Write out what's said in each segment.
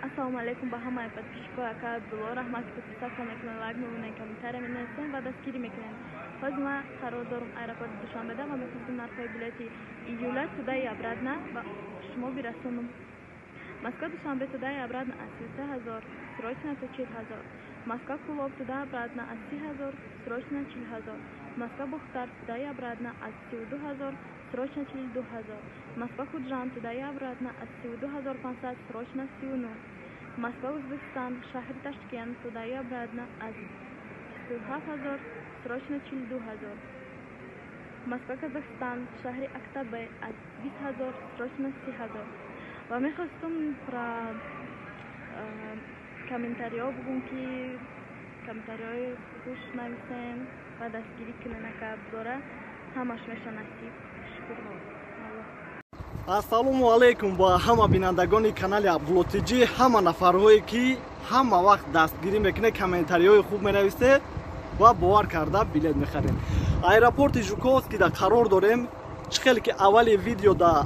Ассалому алайкум ба ҳамаи подписчикои ака Абдулло. Раҳмат, ки подписаться мекунед, лайк мемонед, комментария менависед ва дастгирӣ мекунед. Ҳозир ман қарор дорам аэропорти Душанбеда ва мехостам нархҳои билети июля туда и обратно ба шумо бирасонам. Москва Душанбе туда и обратно аз 33 000, срочно то 40 000. Москва Кулоб туда обратно аз 30 000, срочно 40 000. Москва Бохтар туда и обратно аз 32 000, срочно 42 000. Москва Худжанд туда и обратно аз 32 500, срочно 39. Москва Ӯзбекистон, шаҳри Ташкент туда и обратно аз 27 000, срочно 42 000. Москва Казахстан, шаҳри Актобе аз 20 000, срочно 30 000. Ва мехостум про комментариҳо бугум, ки комментариҳои хуш нависем ва дастгирӣ кунен ака Абдуллора. Ҳамаш меша насиб. Шукр Аллоҳ. Ассалому алайкум ба ҳама бинандагони канали Абдулло Тҷи, ҳама нафарҳое, ки ҳама вақт дастгирӣ мекунед, комментариҳои хуб менависед ва бовар карда билет мехаред. Аэропорти Жуковскийда қарор дорем. Чӣ хеле ки аввали видео да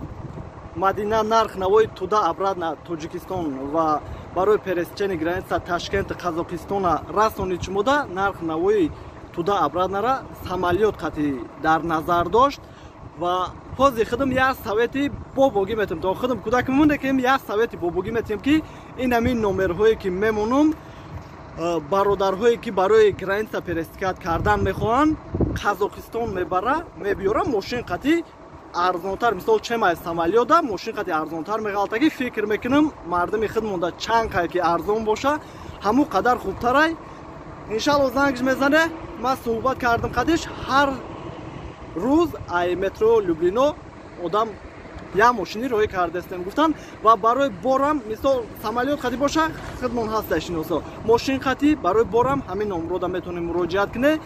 Мадина нарх навои туда обратно Тоҷикистон ва барои пересечение граница Ташкент Қазоқистона расонид, шумода нарх навои туда обратнара самолёт қатӣ дар назар дошт. Ва ҳозир худам як совети бобогӣ метем, то худам кӯдак мемонде, ки як совети бобогӣ метем, ки ин ҳамин номерҳое ки мемонум, бародарҳое, ки барои граница пересекать кардан мехоҳанд, Қазоқистон мебара мебиёра, мошин қатӣ арзонтар, мисол, чемай самолёта мошин қати арзонтар меғалтагӣ. Фикр мекунам, мардуми худ монда чанд қай ки арзон боша, ҳамун қадар хубтарай. Иншалло, зангш мезане. Ман суҳбат кардам қадиш, ҳар рӯз ай метро Люблино одам як мошини роҳӣ кардастем, гуфтан. Ва барои борам, мисол, самолёт қати боша, хидмон ҳаста шиносо, мошин қати барои борам ҳамин номрода метавонем муроҷиат кунед.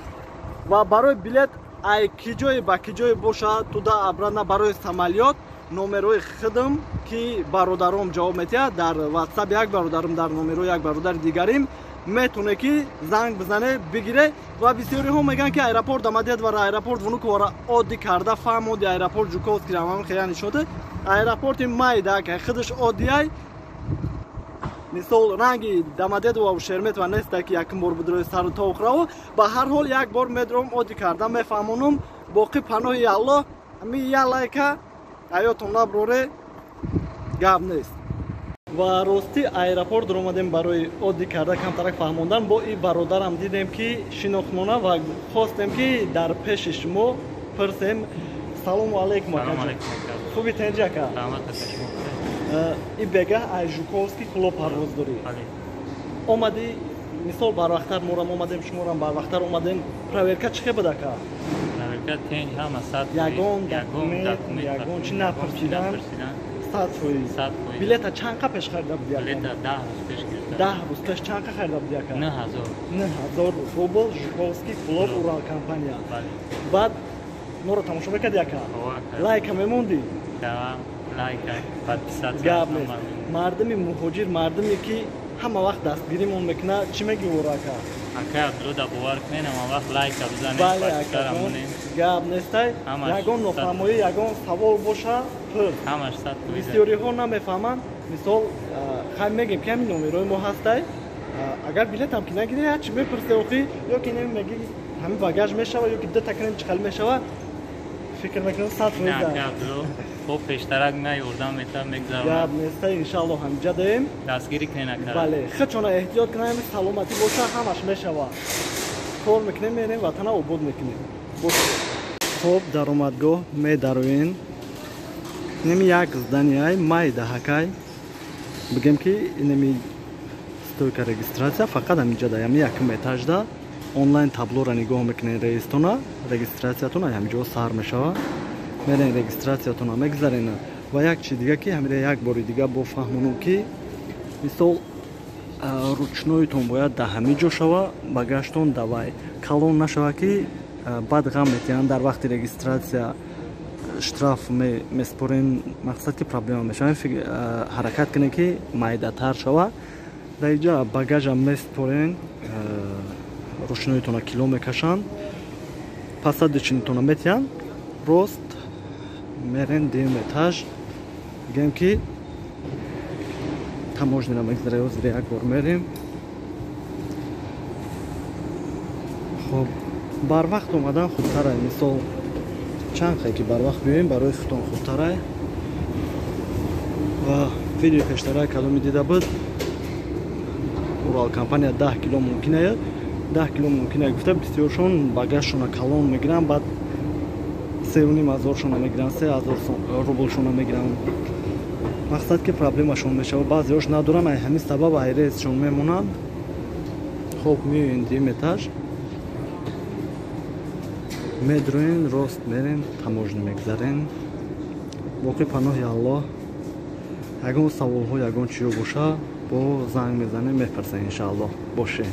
Ва барои билет ай ки ҷое ба ки ҷое боша, туда обратно барои самолёт, номерҳои худам, ки бародаром ҷавоб метиҳад дар Ватсап, як бародарам дар номерҳои як бародари дигарим метавоне, ки занг бизане, бигире. Ва бисёриҳо мегӯянд, ки аэропорт Домодедовара, аэропорт Внуковара оддӣ карда фаҳмоди, аэропорт Жуковский рамам хея нишода. Аэропорти майда худаш оддиай, мисол, ранги Домодедово Шереметьево неста, ки якум бор будрои сару тоқрао. Ба ҳар ҳол, як бор медром, оддӣ карда мефаҳмонум. Боқӣ паноҳи Аллоҳ. Ами я лайка аётон наброре, гап нест. Ва ростӣ, аэропорт омадем барои оддӣ карда камтарак фаҳмондан. Бо и бародарам дидем, ки шинохтмона, ва хостем, ки дар пеши шумо пурсем. Салому алайкум, акаҷон, хуби, тенҷи, ака? И бегаҳ ай Жуковский Кулоб парвоз дорӣ, омадӣ, мисол, барвақттар морам омадем, шуморам барвақттар омадем. Проверка чӣ хел буд, ака? Ягон документ, ягон чӣ напурсидан? 100%. Билета чанд қа пеш харида буди? 10 рӯз пеш. Чанд қа харида буди, ака? 9000 рубл, Жуковский Кулоб, Урал компания. Баъд моро тамошо мекарди, ака? Лайка мемондӣ? Гап нест. Мардуми муҳоҷир, мардуме, ки ҳама вақт дастгиримон мекунад, чӣ мегӯ ора, ака? Ака Абдулло, бовар кунед, ҳама вақт лайка бизанед. Бале, акаҷон, гап нестай. Ягон нофаҳмоӣ, ягон савол боша, пурс. Ҳамаш 100%. Бисёриҳо намефаҳманд. Мисол, хай, мегем, ки ҳамин номерҳои мо ҳастай. Агар билетам ки нагирӣ, ҳарчи мепурсе охи, ё ки меги, ҳамин багаж мешава, ё ки дута кунем, чӣ хел мешава? Фикр мекунам, 100%. Бо пештарак на ёрдам мета, мегзарам. Гап нестай, иншалло, ҳамиҷа даем. Дастгирӣ кунед, ака. Бале, худшона эҳтиёт кунем, саломатӣ боша, ҳамаш мешава. Кор мекунем, мерем, ватана обод мекунем. Хоб, даромадгоҳ медароен. Инами як зданияй майдаҳакай, бигем, ки инами стойка регистрация фақат ҳамиҷа да, ями якум этажда. Онлайн таблора нигоҳ мекунед, рейстона, регистратсиятон ҳамиҷо сар мешава. Мерен, регистратсиятона мегзарена. Ва як чи дига, ки ҳамира як бори дига бо фаҳмонам, ки мисол, ручноитон бояд да ҳамин ҷо шава, багажтон давай калон нашава, ки баъд ғам метиҳанд, дар вақти регистратсия штраф меспорен. Мақсад, ки проблема мешава. Ҳаракат кунед, ки майдатар шава. Дар инҷа багажа меспорен, ручноитона кило мекашанд, посадочныйтона метиҳанд, рост мерен дуюм этаж. Мегӯем, ки Таможняра мегзаре, ҳозир як бор мерем. Хоб, барвақт омадан хубтарай. Мисол, чанд хе ки барвақт биёем, барои худтон хубтарай. Ва видеои пештарай кадоми дида буд, Урал компания 10 кило мумкин, 10 кило мумкин гуфта, бисёршон багажшона калон мегиранд, баъд 3,5 ҳазоршона мегиранд, 3000 рублшона мегиранд. Мақсад ки проблемашон мешавад, баъзеҳош надоранд, ай ҳамин сабаб ай рейсшон мемонанд. Хоб, меоем дуюм этаж, медроем, рост мерем, таможня мегзарем. Боқӣ паноҳи Аллоҳ. Ягон саволҳо, ягон чиё боша, бо занг мезанем, мепарсем, иншааллоҳ. Боше.